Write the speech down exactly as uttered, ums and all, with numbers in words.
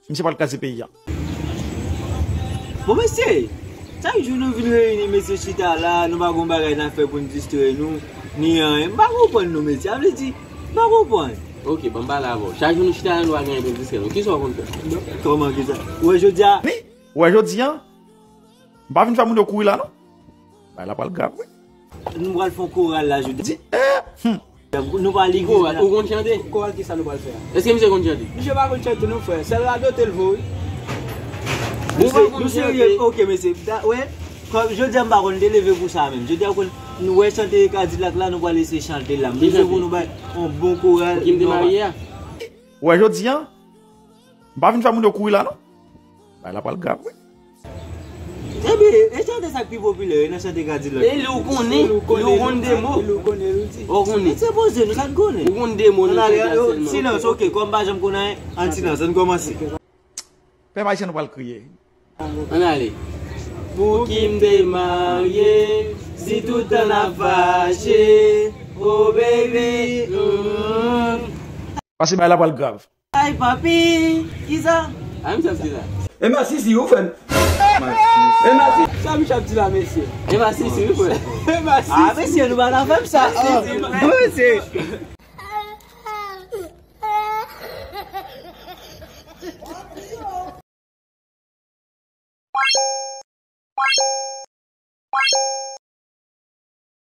Misye pral kraze peyi a. Bon, mesye, chak jou nou vin reyini, mesye, chita la, nou pa gon bagay n ap fè pou n distrè nou, ni anyen. M pa konprann nou, mesye. A vle di, m pa konprann. Ok, ban m pale avè w. Chak jou nou chita la, nou pa gen anyen pou n distrè nou. Kisa w konn fè? Kòman, kisa? Ou wè jodi a? Wi, ou wè jodi a? M pa vin fè moun yo kouri la, non. Bagay la pral grav, wi. Nou pral fè yon koral la jodi. Di, eh, hmm. Nou pa li koral, ou konn chante? Koral kisa nou pral fè a? Èske misye konn chante? Misye pa konn chante non, frè. Sèl radote l vo, wi. Ou pa konn chante? Nou serye? Ok, mesye. Da, wè, kòm jodi a m pa konn te leve pou sa menm. Jodi a konn, nou wè chante Kadilak la, nou pral eseye chante l la. M bezwen pou nou bay yon bon koral. Pou ki m te marye a? Ou wè jodi a? M pa vin fè moun yo kouri la, non. Bagay la pral grav, wi. Ebyen, e chante sa k pi popilè, e nan chante Kadilak. E li ou konnen, li ou konn de mo. Li ou konnen, li di. Ou konnen. Se poze nou, sa n konnen. Ou konn de mo nan chante a sèlman. Silans, ok, kòm pa janm konnen, an silans, ann kòmanse. Pèp ayisyen nou pral kriye. Ann ale. Pou ki m te marye, si tout tan n ap fache, oh baby, mm. Paske bagay la pral grav. Ay, papi, kisa? A, misye ap di la. E masisi, ou fè m. E masisi. Sa misye ap di la, mesye? E masisi, wi, frè. E masisi. A, mesye, nou pa nan fè m sa. Masisi, mesye.